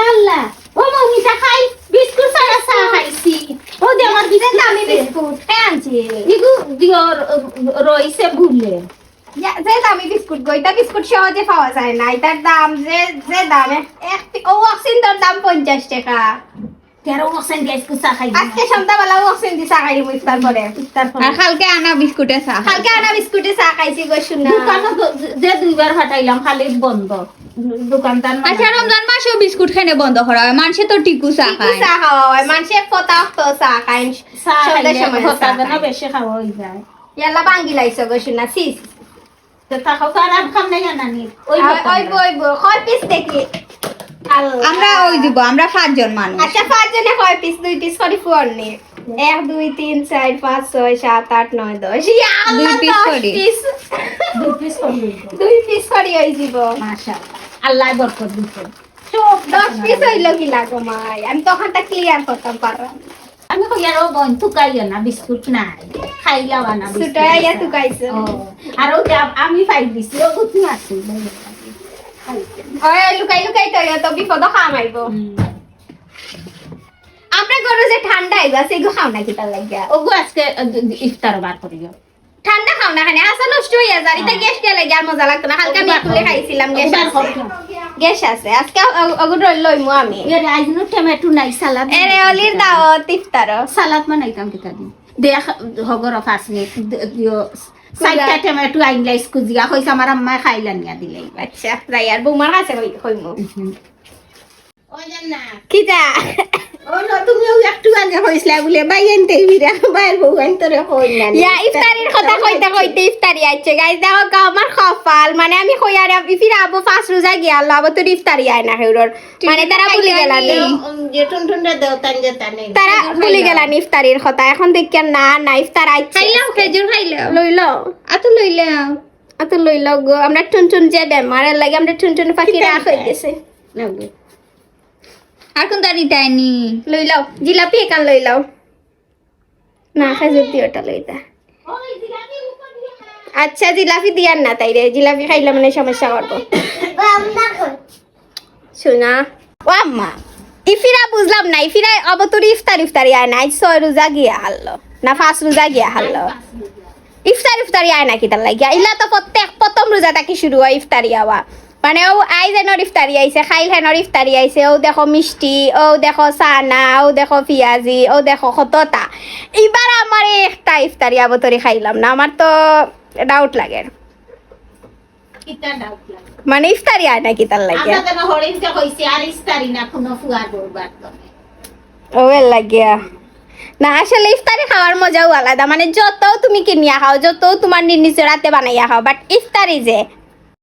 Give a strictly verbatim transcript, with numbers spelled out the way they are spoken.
আল্লাহ, ও মৌমিতা খাই, বিস্কুট ছাড়া চা খাইছি। ও দে আমার যে বিস্কুট দামি আছে। বিস্কুট, কে আনছে? ইগু দিয়র, রইছে ভুলে। ইয়া, যে দামি বিস্কুট গো, ইতা বিস্কুট সহজে পাওয়া যায় না। ইতার দাম যে, যে দাম, এক, এক পি-, ও ওয়াক্সিন তোর দাম পঞ্চাশ টাকা। তেরো ওয়াক্সিন দিয়া বিস্কুট চা খাই। আজকে সন্ধ্যাবেলা ওয়াক্সিন দি চা খাইলাম ইফতার করে। ইফতার করে। আর কালকে আনা বিস্কুটে চা খাই। কালকে আনা বিস্কুটে চা খাইছি গো, শুনা। দোকানো তো যে দুইবার ফাটাইলাম, খালি বন্ধ। দোকানদার না। আচ্ছা, রমজান মাসেও বিস্কুট খেনে বন্ধ করা হয়, মানষে তো টিকু চা টিকু খায়। চা খাওয়া হয়, মানষে এক ফতা অক্ত চা খায়। চা সন্ধ্যার খাইলে সময় হতা চা দেনা খায়। বেশি খাওয়া হয়ে যায়। ইয়াল্লা ভাঙ্গি লাইছো গো, শুনা, ছি, ছি, ছি। তো থাকো, তো আর আম খাম নাই জানা নি। ওই আর বলতাম ওই না। বই বই, কয় পিস দেখি? আল্লাহ। আমরা ওই দিব, আমরা পাঁচজন মানুষ। আচ্ছা, পাঁচজনে কয় পিস? দুই পিস করি ফুয়ার নি। এক, দুই, তিন, চার, পাঁচ, ছয়, সাত, আট, নয়, দশ। ইয়া আল্লাহ, দুই পিস দশ করি। পিস। দুই পিস করি হইব। দুই পিস করি হয়ে যাব। মাশাআল্লাহ। আল্লাহ বরকত দিছে। সব দশ পিস হইল কি লাগো মাই? আমি তখন তা ক্লিয়ার করতাম পারলাম না। আমি কই, "আর ও বোন, তুকাইও না, বিস্কুট নাই। খাইলাও না, বিস্কুট ছোট আইয়া নাই।" তুকাইছো। ও, আর ও যে আম-, আমি পাই দিছি, ও গুটি মারছি। ওই লুকাই লুকাই তো, তো বিপদ খাম আইব। হুম। আমরা গরু যে ঠান্ডা আইবা, সেগু খাও না কিতা লাগিয়া? ওগু আজকে, আহ, ইফতার বার করিও। ঠান্ডা খাও না খানে, হাসা নষ্ট হইয়া যার। ইতা হ্যাঁ। গ্যাস গেলে গিয়া আর মজা লাগতো না। কালকে আমি ওগুলা খুলে খাও। খাইছিলাম, গ্যাস ওগুলা আছে। খাও। গ্যাস আছে। আজকে অ-, অগুন লইমু আমি। এরে, আইজ নু টমেটো নাই, সালাদ এরে, বানাইতাম অলির কিতা দি? দাওয়াত ইফতারো। সালাদ বানাইতাম কিতা দি? দেখ, হগর পাঁচ মিনিট, দ-, দিও, কুজা। চারটা টমেটো আইনলা ইস্কুজিয়া, কইছে আমার আম্মায় খাইলা নিয়া দিলে। আচ্ছা, যাই আর বৌমার কাছে কই-, কইমু। হুম। ওই যে না। কিতা? ও না, তুমিও একটু আগে কইছিলা বলে, "ভাই আনতে বিরা, ভাইয়ের বউ আনতে রে কই না।" ইয়া, ইফতারির কথা কইতে কইতে ইফতারি আইছে। গাইস, দেখো গা, আমার কপাল। মানে, আমি কই আর ইফিরা আবু পাঁচ রোজা গিয়া আল্লাহ, আবু তোর ইফতারি আয় না হেউরর। মানে, তারা ভুলি গেলা নি। উম, যে টুনটুনরে দেও, তান যে তানে। তারা খেজুর ভুলি খাইলাও। গেলা নি ইফতারির কথা। এখন দেখিয়া না, না, ইফতার আইছে। খাইলাও, খেজুর খাইলাও। লইলাও। আতো লইলাও। আতো লইলাও গো। আমরা টুনটুন যে বেমার, এর লাগি আমরা টুনটুন পাখি কিতা রাখ হয়ে দিতাই? গেছে। নাও গো। আর কোনটা দিতায়নি? লইলাও, জিলাপি এখান লইলাও। না, খেজুর দি ওটা লইতা। আচ্ছা, জিলাপি দিয়ার না তাইরে, জিলাপি খাইলে মানে সমস্যা করবো। শোনা। ও আম্মা, ইফিরা বুঝলাম না, ইফিরা অবতর ইফতার ইফতারি আয় না, আইজ ছয় রোজা গিয়া হারলো, না পাঁচ রোজা গিয়া হারলো। ইফতার ইফতারি আয় না কিতার লাগিয়া? ইলা তো প্রত্যেক প্রথম রোজা থাকি শুরু হয় ইফতারি আওয়া। মানে, ও আইজ এনর ইফতারি আইছে, খাইল হেনর ইফতারি আইছে, ও দেখো মিষ্টি, ও দেখো চানা, ও দেখো পিয়াজি, ও দেখো কততা। ইবার আমার একটা ইফতারি আবতরি খাইলাম না, আমার তো ডাউট লাগে। কিতা ডাউট লাগে? মানে, ইফতারি আয় না কিতার লাগে? আমরা যেন হরিণকে কইছি, আর ইফতারি না, কোনো ফুয়ার বউর বাদ দনে। ও, এর লাগিয়া। না, আসলে ইফতারি খাওয়ার মজাও আলাদা। মানে, যত তুমি কিনিয়া খাও, যত তোমার নি-, নিজের হাতে বানাইয়া খাও, but ইফতারি যে